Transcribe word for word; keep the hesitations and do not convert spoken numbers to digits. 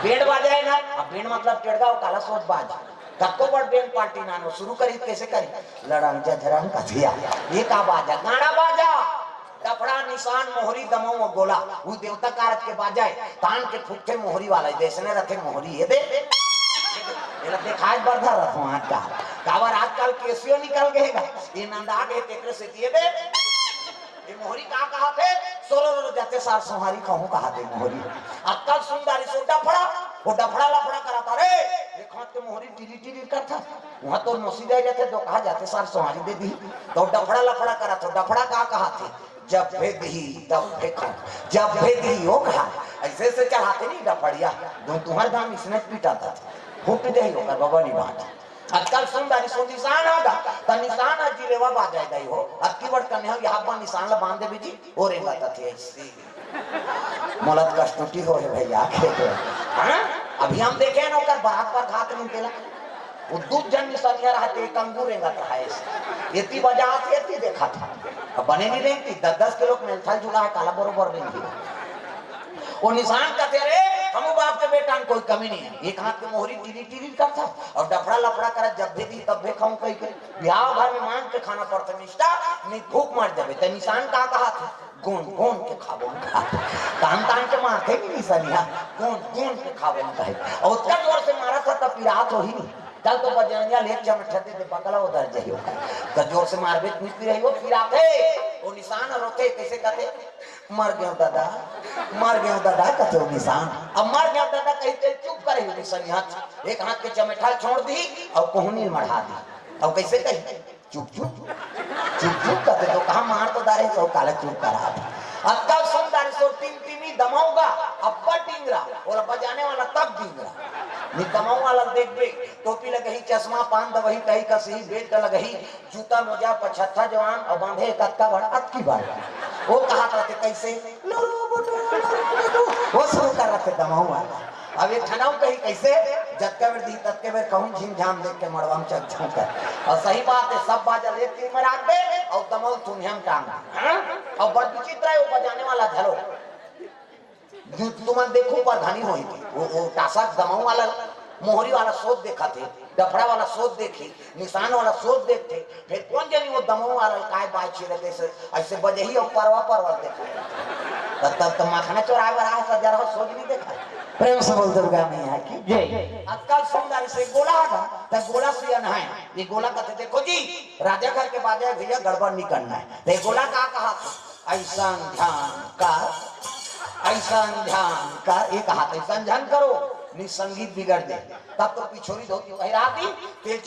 Band बाजा हे ना, अब बेंड मतलब टेड़गा, वो काला सोच बाज। कतको बड़ बेंड पार्टी नानो शुरू करी, कैसे करी? लड़ंग झझरंग कथिया, ये का बाजा? गाना बाजा। डफड़ा, निशान, मोहरी, दमऊ अउ गोला, वो देवता कारज के बाजा हे। तान के फूटथे मोहरी वाला, जैसने रथे मोहरी, ये दे। एला देखाय बर धर रथों आज का। काबर आजकल केसियो निकल गए गा। ये नंदा गए तेकरे से दिए दे। ये मोहरी का कहा थे? सोलो लो जाते सार सोहारी कहूँ कहा थे मोहरी। अक्कल सुंदरी सो डफड़ा, वो डफड़ा लफड़ा करा था रे। एक हाथ के मोहरी टिरी टिरी करता। वहाँ तो नोसी जाए जाते, दो कहा जाते सार सोहारी दे दी। तो डफड़ा लफड़ा करा था, डफड़ा का कहा थे? जब भेद ही तब भेखो, जब भेद ही हो कहा। ऐसे से चढ़ाते नहीं डफड़िया, दो तुहर धाम इसने पीटा था। फूट दे ही होकर बाबा नहीं बात। आजकल सुंदरी सो निशान आ गा, त निशान आ जिलेवा बाजाय दई हो। अतकी बड़ कन्या हो, यहाँ पर निशान ला बांध देबे जी, ओ रेंगा तथे ऐसी। मोला त कस्तूटी हो हे भैया, खेत हो। हाँ? अभी हम देखे न ओकर बारात पर घात नहीं केला। वो दू जन निशानिया रहते, एक अंगू रेंगा था ऐसे। एती बजा आथे, एती देखा था। अब बने नहीं रेंगती, दस दस किलो के मेलथल जुला है, काला बरोबर रेंगती। वो निशान का तेरे, हम बाप के बेटा में कोई कमी नहीं है। एक हाथ के मोहरी टीरी टीरी करता और डफड़ा लफड़ा करा, जब भी दी तब भी खाऊं कहीं कहीं। ब्याह घर में मांग के खाना पड़ता मिस्टा, नहीं भूख मर जावे। ते निशान का कहा था? गोन गोन के खाबो खा। तान तान के मारते नहीं निशानिया, गोन गोन के खाबो कहे। और उतना जोर से मारा था तब पिरात हो ही नहीं। चल तो बजरंगिया ले चमट दे दे बकला उधर जाइयो। तो जोर से मारबे नहीं पिराई हो, पिराते। वो निशान रोते कैसे कहते? मर गयो दादा, मर गयो दादा, कथे निशान। अब मर गयो दादा कही ते चुप करे हो निशान, हाथ, एक हाथ के चमेठा छोड़ दी और कोहनी मढ़ा दी। और कैसे कही? चुप चुप, चुप चुप कथे तो कहा मार तो दारे सो काला चुप करा। अक्कल सुन दारे सो टिम टिमी दमाऊंगा, अब्बा टिंगरा, बोला बजाने वाला तब टिंगरा। नी दमाऊ वाला देख बे, टोपी लगही, चश्मा, पान दवही, कही कसही, बेल्ट लगही, जूता मोजा पछत्था जवान अउ बांधे कतका बड़ अतकी बड़। वो कहा करते कैसे? लुरु बुटु, लुरु बुटु। वो शुरू कर रखे दमाऊ वाला। अब एक ठनाऊ कही कैसे? जतका बेर दी ततके बेर कहूं झिम झाम देख के मड़वा में चल झोंक। और सही बात है, सब बाजा लेके में राख दे और दमाऊ थुनिया में टांग दे। हाँ? और बड़ विचित्र है वो बजाने वाला झलो। तुमन देखो प्रधानी होही थी, वो, वो टासा दमाऊ वाला, मोहरी वाला सोच देखा थे, डफड़ा वाला सोच देखी, निशान वाला सोच देखते, फिर कौन जानी वो दमाऊ वाला काय बाय छिरे थे, ऐसे, ऐसे बजही और परवा परवा देखा। तब, तब तो मखना चोराए वाला है, सजा रहो, सोच नहीं देखा। प्रेम से बोल दुर्गा मैया की जय। आजकल सौंदर्य से गोला आगा, तब गोला से अनहाय, ये गोला कहते, देखो जी, राजा घर के बाजा है भैया, गड़बड़ नहीं करना है। तो ये गोला का कहा? ऐसा ध्यान कर, ऐसा ध्यान कर, एक हाथ ऐसा ध्यान करो, नहीं संगीत बिगड़ दे। तब तो पिछोरी धोती पहिरा दी, तेल